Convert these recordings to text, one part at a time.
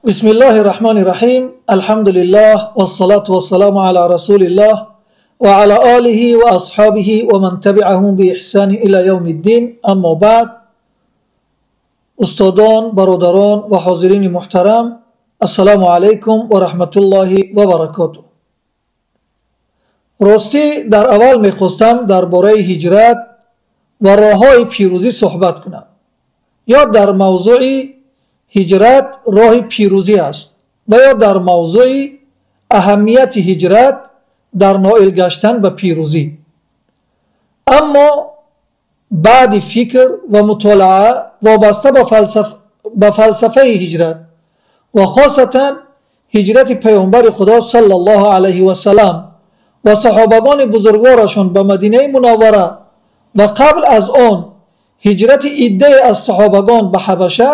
بسم الله الرحمن الرحيم. الحمد لله والصلاة والسلام على رسول الله وعلى آله وأصحابه ومن تبعهم بإحسان إلى يوم الدين. أما بعد، устодон، бародарон ва ҳозирини муҳтарам، السلام عليكم ورحمة الله وبركاته. Ростӣ дар аввал мехостам дар бораи ҳиҷрат ва роҳҳои пирӯзӣ суҳбат кунам ё дар мавзӯи ҳиҷрат роҳи пирӯзӣ аст ва ё дар мавзӯи аҳамияти ҳиҷрат дар ноил гаштан ба пирӯзӣ. Аммо баъди фикр ва мутолиа вобаста ба фалсафаи ҳиҷрат ва хосатан ҳиҷрати паёмбари Худо صلى الله عليه وسلم ва саҳобагони бузургворашон ба Мадинаи Мунаввара ва қабл аз он ҳиҷрати иддае аз саҳобагон ба Ҳабаша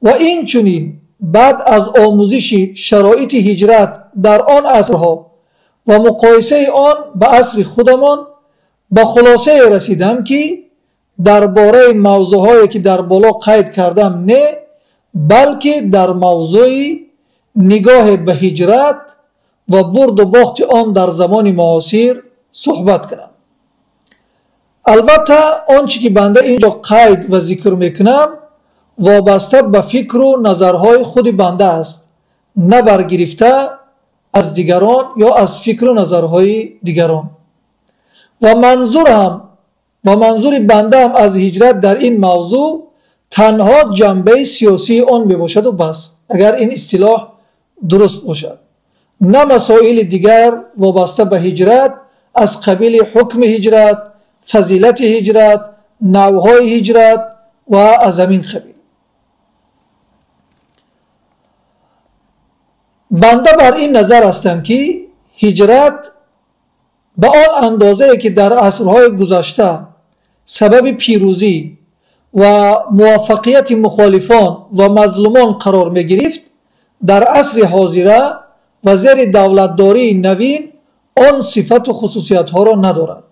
ва инчунин баъд аз омӯзиши шароити ҳиҷрат дар он асрҳо ва муқоисаи он ба асри худамон ба хулосае расидам ки дар бораи мавзӯъҳое ки дар боло қайд кардам не، балки дар мавзӯи нигоҳе ба ҳиҷрат ва бурду бохти он дар замони муосир суҳбат кунам. Албатта он чӣ ки банда ин ҷо қайд ва зикр мекунам вобаста ба фикру назарҳои худи банда аст، на баргирифта аз дигарон ё аз фикру назарҳои дигарон. Ва манзури бандаам аз ҳиҷрат дар ин мавзӯъ танҳо ҷанбаи сиёсии он мебошаду бас، агар ин истилоҳ дуруст бошад، на масоили дигар вобаста ба ҳиҷрат аз қабили ҳукми ҳиҷрат، фазилати ҳиҷрат، навъҳои ҳиҷрат ва аз ҳамин қабил. Банда бар ин назар ҳастам ки ҳиҷрат ба он андозае ки дар асрҳои гузашта сабаби пирӯзӣ ва муваффақияти мухолифон ва мазлумон қарор мегирифт، дар асри ҳозира ва зери давлатдории навин он сифату хусусиятҳоро надорад.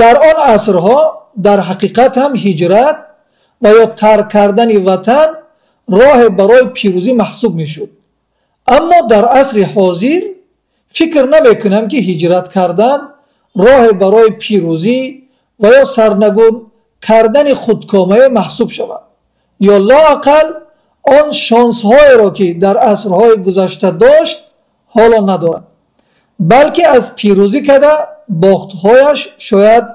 Дар он асрҳо дар ҳақиқат ҳам ҳиҷрат ва ё тарк кардани ватан роҳе барои пирӯзӣ маҳсуб мешуд. Аммо дар асри ҳозир фикр намекунам ки ҳиҷрат кардан роҳе барои пирӯзӣ ва ё сарнагун кардани худкомае маҳсуб шавад ё лоақал он шонсҳоеро ки дар асрҳои гузашта дошт ҳоло надорад، балки аз пирӯзӣ када бохтҳояш шояд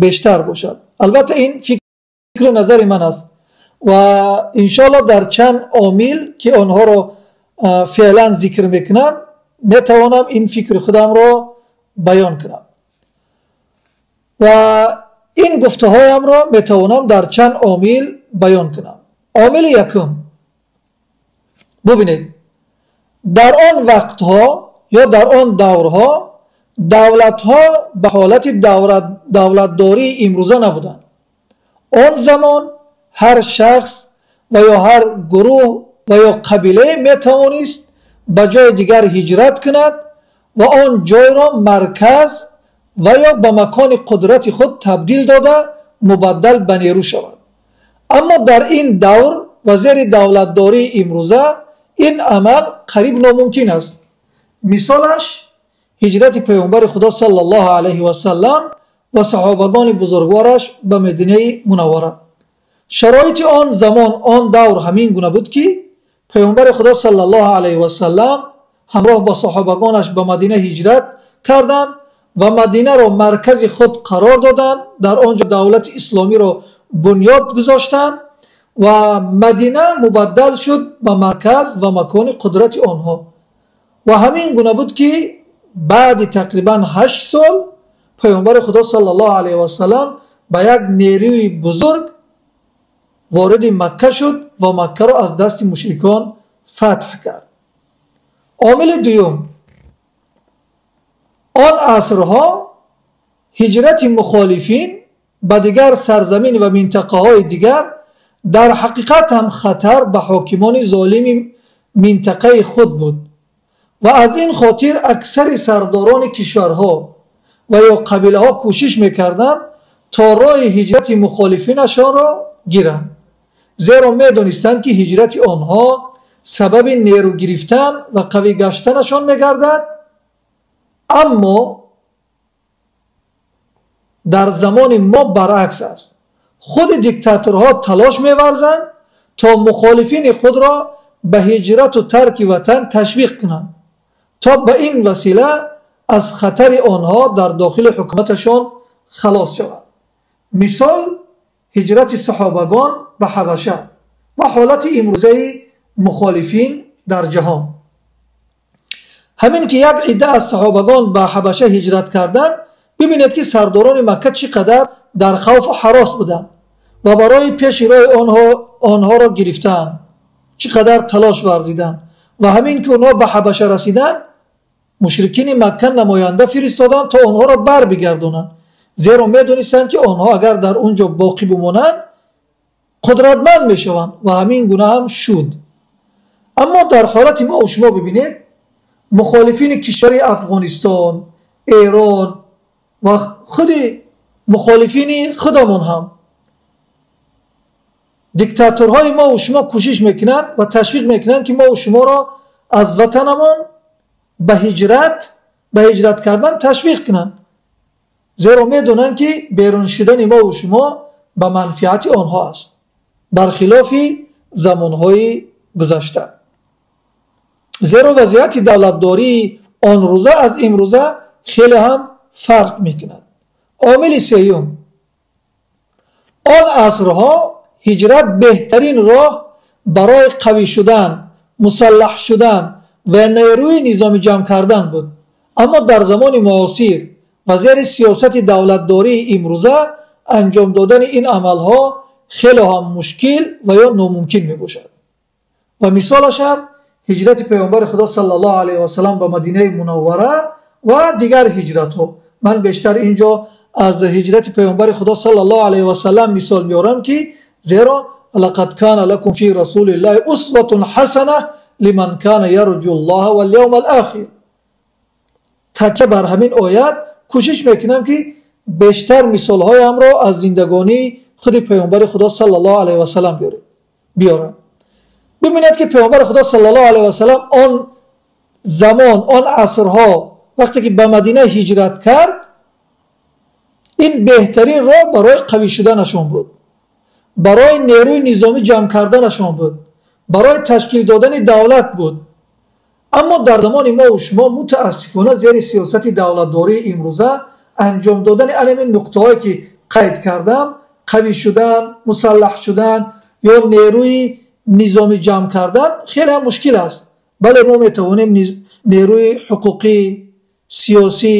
бештар бошад. Албатта ин фикру назари ман аст ва иншоалло дар чанд омил ки онҳоро феълан зикр мекунам метавонам ин фикри худамро баён кунам ва ин гуфтаҳоямро метавонам дар чанд омил баён кунам. Омили якум، бубинед، дар он вақтҳо ё дар он даврҳо давлатҳо ба ҳолати давлатдории имрӯза набуданд. Он замон ҳар шахс ва ё ҳар гурӯҳ ва ё қабилае метавонист ба ҷои дигар ҳиҷрат кунад ва он ҷойро марказ ва ё ба макони қудрати худ табдил дода мубаддал ба нерӯ шавад. Аммо дар ин давр ва зери давлатдории имрӯза ин амал қариб номумкин аст. Мисолаш ҳиҷрати паёмбари Худо صلى الله عليه وسلم ва саҳобагони бузургвораш ба Мадинаи Мунаввара. Шароити он замон، он давр ҳамин гуна буд ки паёмбари Худо صلى الله عليه وسلم ҳамроҳ бо саҳобагонаш ба Мадина ҳиҷрат карданд ва Мадинаро маркази худ қарор доданд، дар он ҷо давлати исломиро бунёд гузоштанд ва Мадина мубаддал шуд ба марказ ва макони қудрати онҳо. Ва ҳамин гуна буд ки баъди тақрибан 8 сол паёмбари Худо صلى الله عليه وسلم ба як нерӯи бузург вориди Макка шуд ва Маккаро аз дасти мушрикон фатҳ кард. Омили дуюм، он асрҳо ҳиҷрати мухолифин ба дигар сарзамин ва минтақаҳои дигар дар ҳақиқат ҳам хатар ба ҳокимони золими минтақаи худ буд ва аз ин хотир аксари сардорони кишварҳо ва ё қабилаҳо кӯшиш мекарданд то роҳи ҳиҷрати мухолифинашонро гиранд، зеро медонистанд ки ҳиҷрати онҳо сабаби нерӯ гирифтан ва қавӣ гаштанашон мегардад, аммо дар замони мо баръакс аст. Худи диктаторҳо талош меварзанд то мухолифини худро ба ҳиҷрату тарки ватан ташвиқ кунанд, то ба ин васила аз хатари онҳо дар дохили ҳукуматашон халос шаванд. Мисол ҳиҷрати саҳобагон ба Ҳабаша ва ҳолати имрӯзаи мухолифин дар ҷаҳон. Ҳамин ки як идда аз саҳобагон ба Ҳабаша ҳиҷрат карданд, бибинед ки сардорони Макка чӣ қадар дар хавфу ҳарос буданд ва барои пеши роҳи онҳоро гирифтанд, чӣ қадар талош варзиданд. Ва ҳамин ки онҳо ба Ҳабаша расиданд, мушрикини Макка намоянда фиристоданд то онҳоро бар бигардонанд, зеро медонистанд ки онҳо агар дар он ҷо боқӣ бимонанд қудратманд мешаванд ва ҳамин гуна ҳам шуд. Аммо дар ҳолати мо шумо бибинед, мухолифини кишвари Афғонистон, Эрон ва худи мухолифини худамон ҳам диктаторҳои мо шумо кӯшиш мекунанд ва ташвиқ мекунанд ки мо шуморо аз ватанамон ба ҳиҷрат кардан ташвиқ кунанд, зеро медонанд ки берун шудани мо шумо ба манфиати онҳо аст, бархилофи замонҳои гузашта. Зеро вазъияти давлатдории он рӯза аз имрӯза хеле ҳам фарқ мекунад. Омили сеюм, он асрҳо ҳиҷрат беҳтарин роҳ барои қавӣ шудан, мусаллаҳ шудан ва нерӯи низомӣ ҷамъ кардан буд. Аммо дар замони муосир ва зери сиёсати давлатдории имрӯза анҷом додани ин амалҳо хеле ҳам мушкил ва ё номумкин мебошад. Ва мисолаш ҳам ҳиҷрати паёмбари Худо саллаллоҳу алайҳи васаллам ба Мадинаи Мунаввара ва дигар ҳиҷратҳо. Ман бештар инҷо аз ҳиҷрати паёмбари Худо саллаллоҳу алайҳи васаллам мисол меорам ки зеро лақад кана лакум фи расулиллаҳи усватун ҳасана лиман кана ярҷу ллоҳа вал явмал охир. Такя бар ҳамин оят кӯшиш мекунам ки бештар мисолҳоямро аз зиндагонии худи паёмбари Худо саллаллоҳу алайҳи васаллам биёрам. Бибинед ки паёмбари Худо саллаллоҳу алайҳи васаллам он замон, он асрҳо вақте ки ба Мадина ҳиҷрат кард, ин беҳтарин роҳ барои қавӣ шуданашон буд, барои нерӯи низомӣ ҷамъ карданашон буд, барои ташкил додани давлат буд. Аммо дар замони мо шумо мутаассифона зери сиёсати давлатдории имрӯза анҷом додани ҳамин нуқтаҳое ки қайд кардам, қавӣ шудан, мусаллаҳ шудан ё нерӯи низомӣ ҷамъ кардан хеле ҳам мушкил аст. Бале, мо метавонем нерӯи ҳуқуқӣ, сиёсӣ,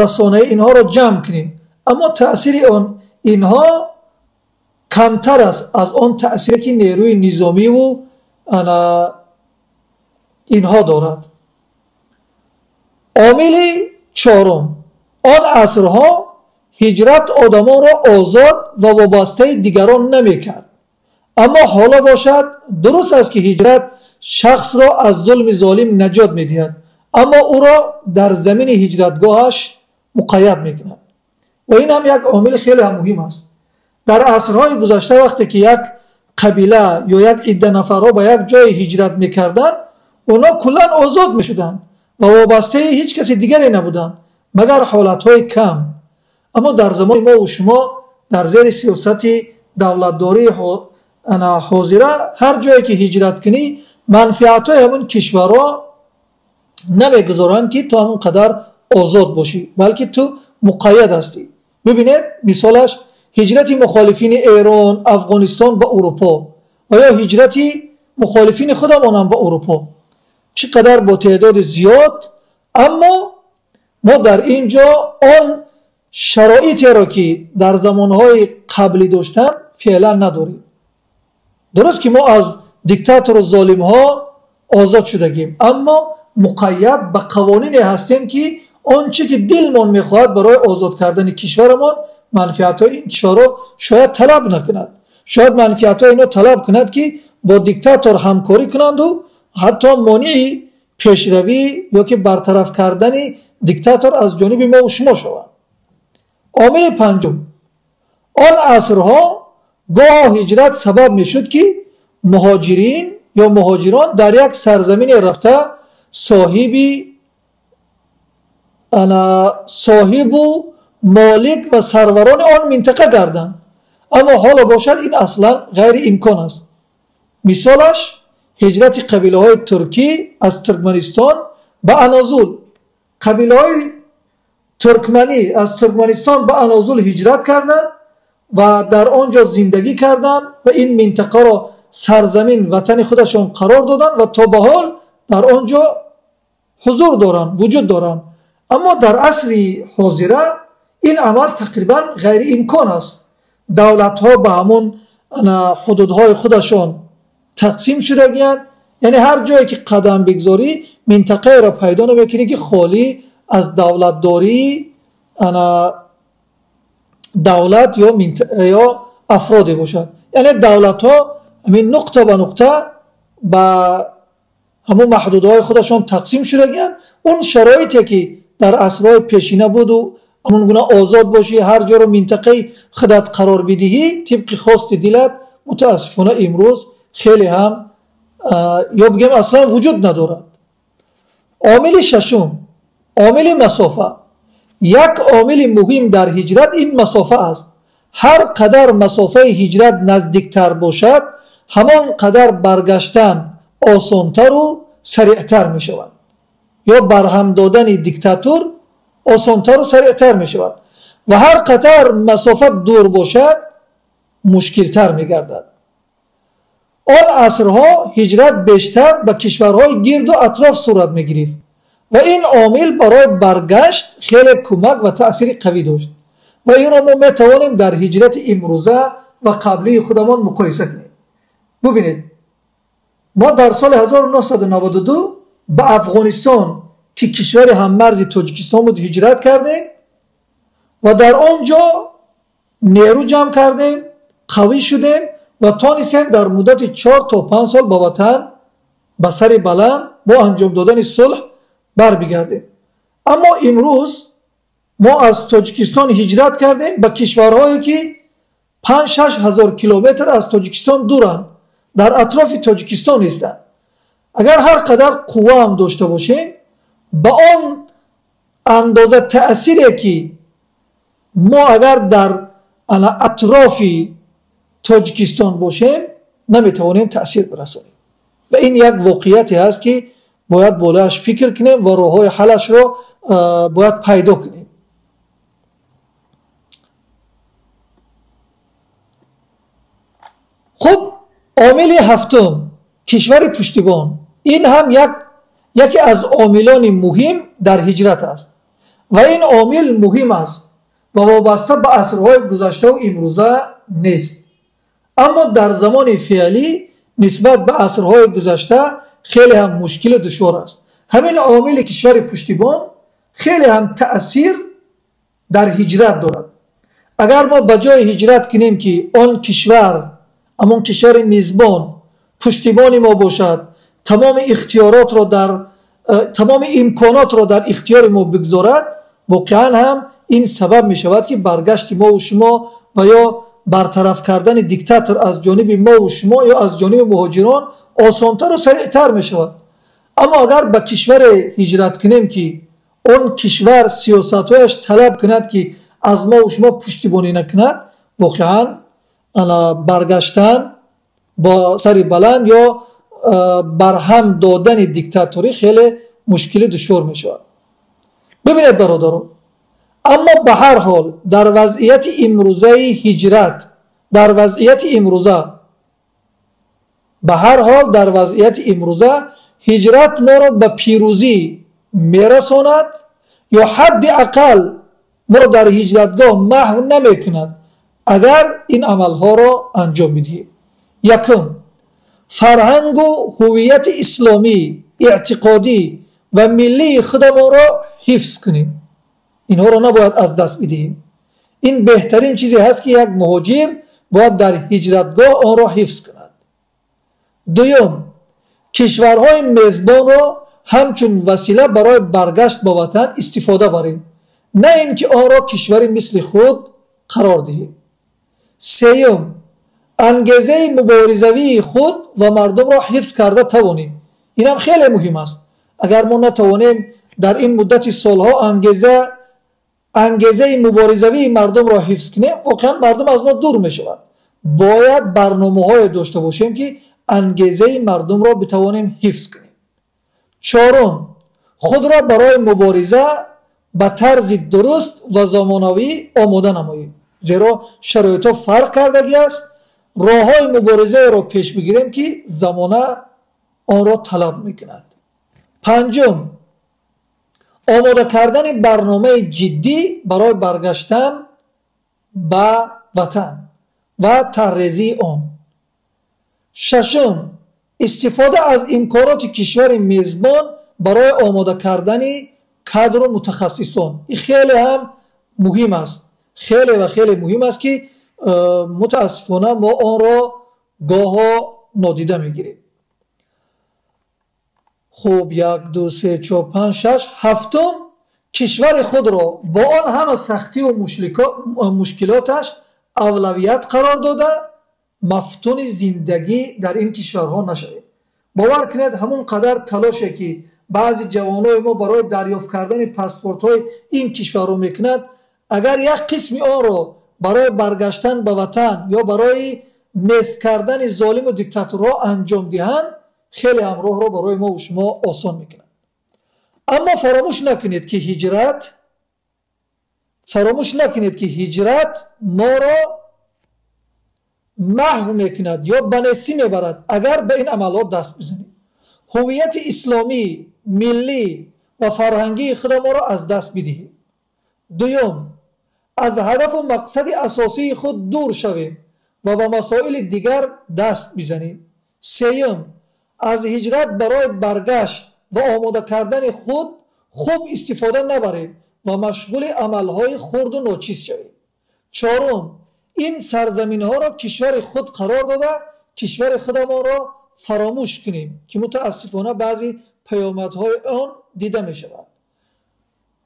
расонаӣ инҳоро ҷамъ кунем, аммо таъсири инҳо камтар аст аз он таъсире ки нерӯи низомиву инҳо дорад. Омили чорум, он асрҳо ҳиҷрат одамонро озод ва вобастаи дигарон намекард. Аммо ҳоло бошад, дуруст аст ки ҳиҷрат шахсро аз зулми золим наҷот медиҳад, аммо ӯро дар замини ҳиҷратгоҳаш муқайяд мекунад. Ва ин ҳам як омили хеле ҳам муҳим аст. Дар асрҳои гузашта вақте ки як қабила ё як идда нафарҳо ба як ҷое ҳиҷрат мекарданд, онҳо куллан озод мешуданд ва вобастаи ҳеҷ каси дигаре набуданд, магар ҳолатҳои кам. Аммо дар замони мо шумо дар зери сиёсати давлатдории ҳозира ҳар ҷое ки ҳиҷрат кунӣ, манфиатҳои ҳамон кишварҳо намегузоранд ки ту ҳамон қадар озод бошӣ, балки ту муқайяд ҳастӣ. Бибинед мисолаш ҳиҷрати мухолифини Эрон, Афғонистон ба Урупо ва ё ҳиҷрати мухолифини худамонам ба Урупо. Чӣ қадар бо теъдоди зиёд, аммо мо дар ин ҷо он шароитеро ки дар замонҳои қаблӣ доштан феълан надорем. Дуруст ки мо аз диктатору золимҳо озод шудагем, аммо муқайяд ба қавонине ҳастем ки он чӣ ки дилмон мехоҳад барои озод кардани кишварамон, манфиатҳои ин кишварро шояд талаб накунад. Шояд манфиатҳои ино талаб кунад ки бо диктатор ҳамкорӣ кунанду ҳатто монеи пешравӣ ё ки бартараф кардани диктатор аз ҷониби мо шумо шаванд. Омили панҷум, он асрҳо гоҳ ҳиҷрат сабаб мешуд ки муҳоҷирин ё муҳоҷирон дар як сарзамине рафта соҳибу молик ва сарварони он минтақа гарданд. Аммо ҳоло бошад ин аслан ғайриимкон аст. Мисолаш ҳиҷрати қабилаҳои туркӣ аз Туркманистон ба Анозул. Қабилаҳои туркманӣ аз Туркманистон ба Анозул ҳиҷрат карданд ва дар он ҷо зиндагӣ карданд ва ин минтақаро сарзамин ватани худашон қарор доданд ва то ба ҳол дар он ҷо ҳузур доранд, вуҷуд доранд. Аммо дар асри ҳозира ин амал тақрибан ғайриимкон аст. Давлатҳо ба ҳамон ҳудудҳои худашон тақсим шудагиянд. Яъне ҳар ҷое ки қадам бигзорӣ минтақаеро пайдо намекунӣ ки холӣ аз давлатдории давлат ё афроде бошад. Яъне давлатҳо ҳамин нуқта ба нуқта ба ҳамон маҳдудҳои худашон тақсим шудагиянд. Он шароите ки дар асрҳои пешина буду ҳамон гуна озод бошӣ, ҳар ҷоро минтақаи худат қарор бидиҳӣ тибқи хости дилат, мутаассифона имрӯз хеле ҳам ё бигем аслан вуҷуд надорад. Омили шашум, омили масофа. Як омили муҳим дар ҳиҷрат ин масофа аст. Ҳар қадар масофаи ҳиҷрат наздиктар бошад, ҳамон қадар баргаштан осонтару сариътар мешавад. Ё барҳам додани диктатур осонтару сариътар мешавад. Ва ҳар қадар масофа дур бошад, мушкилтар мегардад. Он асрҳо ҳиҷрат бештар ба кишварҳои гирду атроф сурат мегирифт ва ин омил барои баргашт хеле кӯмак ва таъсири қавӣ дошт. Ва инро мо метавонем дар ҳиҷрати имрӯза ва қаблии худамон муқоиса кунем. Бубинед, мо дар соли 1992 ба Афғонистон ки кишвари ҳаммарзи Тоҷикистон буд ҳиҷрат кардем ва дар он ҷо нерӯ ҷамъ кардем, қавӣ шудем ва тонистем дар муддати 4 то 5 сол ба ватан ба сари баланд бо анҷом додани сулҳ барбигардем. Аммо имрӯз мо аз Тоҷикистон ҳиҷрат кардем ба кишварҳое ки 5-6 ҳазор километр аз Тоҷикистон дуранд, дар атрофи Тоҷикистон нестанд. Агар ҳар қадар қувва ҳам дошта бошем, ба он андоза таъсире ки мо агар дар атрофи Тоҷикистон бошем, наметавонем таъсир бирасонем. Ва ин як воқеияте ҳаст ки бояд болояш фикр кунем ва роҳҳои ҳаллашро бояд пайдо кунем. Хуб, омили ҳафтум, кишвари пуштибон. Ин ҳам яке аз омилони муҳим дар ҳиҷрат аст ва ин омил муҳим аст ва вобаста ба асрҳои гузаштаву имрӯза нест. Аммо дар замони феълӣ нисбат ба асрҳои гузашта хеле ҳам мушкилу душвор аст. Ҳамин омили кишвари пуштибон хеле ҳам таъсир дар ҳиҷрат дорад. Агар мо ба ҷои ҳиҷрат кунем ки он кишвар, ҳамон кишвари мизбон пуштибони мо бошад, тамоми ихтиёротро дар тамоми имконотро дар ихтиёри мо бигзорад, воқеан ҳам ин сабаб мешавад ки баргашти мову шумо ва ё бартараф кардани диктатор аз ҷониби мову шумо ё аз ҷониби муҳоҷирон осонтару сариътар мешавад. Аммо агар ба кишваре ҳиҷрат кунем ки он кишвар сиёсатҳояш талаб кунад ки аз мову шумо пуштибонӣ накунад, воқеан баргаштан бо сари баланд ё барҳам додани диктаторӣ хеле мушкили душвор мешавад. Бибинед бародарон, аммо ба ҳар ҳол дар вазъияти имрӯзаи ҳиҷрат, дар вазъияти имрӯза, ба ҳар ҳол дар вазъияти имрӯза ҳиҷрат моро ба пирӯзӣ мерасонад ё ҳадди ақал моро дар ҳиҷратгоҳ маҳв намекунад агар ин амалҳоро анҷом бидиҳем. Якум, фарҳангу ҳувияти исломӣ, эътиқодӣ ва миллии худамонро ҳифз кунем. Инҳоро набояд аз даст бидиҳем. Ин беҳтарин чизе ҳаст ки як муҳоҷир бояд дар ҳиҷратгоҳ онро ҳифз кунад. Дуюм, кишварҳои мезбонро ҳамчун васила барои баргашт ба ватан истифода барем, на ин ки онро кишвари мисли худ қарор диҳем. Сеюм, Ангезаи муборизавии худ ва мардумро ҳифз карда тавонем. Ин ҳам хеле муҳим аст. Агар мо натавонем дар ин муддати солҳо ангезаи муборизавии мардумро ҳифз кунем, воқеан мардум аз мо дур мешавад. Бояд барномаҳое дошта бошем, ки ангезаи мардумро битавонем ҳифз кунем. Чорум, худро барои мубориза ба тарзи дуруст ва замонавӣ омода намоем, зеро шароитҳо фарқ кардагӣ аст. Роҳҳои муборизаеро пеш бигирем, ки замона онро талаб мекунад. Панҷум, омода кардани барномаи ҷиддӣ барои баргаштан ба ватан ва таррезии он. Шашум, истифода аз имконоти кишвари мезбон барои омода кардани кадру мутахассисон. Ин хеле ҳам муҳим аст, хеле ва хеле муҳим аст, ки мутаассифона мо онро гоҳо нодида мегирем. Хуб, 1, 2, 3, 4, 5, 6. Ҳафтум, кишвари худро бо он ҳама сахтиву мушкилоташ авлавият қарор дода, мафтуни зиндагӣ дар ин кишварҳо нашавем. Бовар кунед, ҳамон қадар талоше, ки баъзе ҷавонои мо барои дарёфт кардани паспортҳои ин кишварро мекунад, агар як қисми онро барои баргаштан ба ватан ё барои нест кардани золиму диктаторҳо анҷом диҳанд, хеле ҳам роҳро барои мо шумо осон мекунад. Аммо фаромӯш накунед, ки ҳиҷрат моро маҳв мекунад ё ба нестӣ мебарад, агар ба ин амалҳо даст бизанем. Ҳуввияти исломӣ, миллӣ ва фарҳангии худамонро аз даст бидиҳем. Дуюм, аз ҳадафу мақсади асосии худ дур шавем ва ба масоили дигар даст бизанем. Сеюм, аз ҳиҷрат барои баргашт ва омода кардани худ хуб истифода набарем ва машғули амалҳои хурду ночиз шавем. Чорум, ин сарзаминҳоро кишвари худ қарор дода, кишвари худамонро фаромӯш кунем, ки мутаассифона баъзе паёмадҳои он дида мешавад.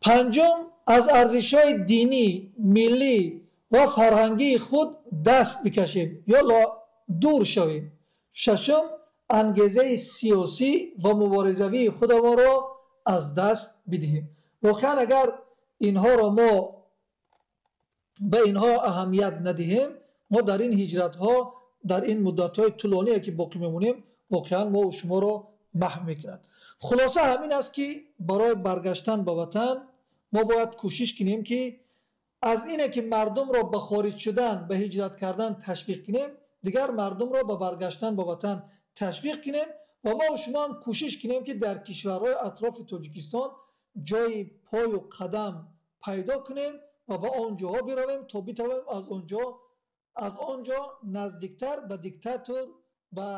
Панҷум, аз арзишҳои динӣ, миллӣ ва фарҳангии худ даст бикашем ё дур шавем. Шашум, ангезаи сиёсӣ ва муборизавии худамонро аз даст бидиҳем. Воқеан агар инҳоро мо ба инҳо аҳамият надиҳем, мо дар ин ҳиҷратҳо, дар ин муддатҳои тӯлоние, ки боқӣ мемонем, воқеан мо шуморо маҳв мекунад. Хулоса ҳамин аст, ки барои баргаштан ба ватан мо бояд кӯшиш кунем, ки аз ине ки мардумро ба хориҷ шудан, ба ҳиҷрат кардан ташвиқ кунем, дигар мардумро ба баргаштан ба ватан ташвиқ кунем ва мо шумо ҳам кӯшиш кунем, ки дар кишварҳои атрофи Тоҷикистон ҷои пою қадам пайдо кунем ва ба он ҷоҳо биравем, то битавонем аз он ҷо наздиктар ба диктатор, ба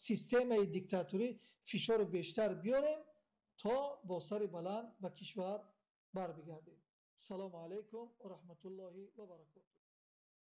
системаи диктаторӣ фишори бештар биёрем, то бо сари баланд ба кишвар барбигардем. Салому алайкум ва раҳматуллоҳи ва баракотуҳ.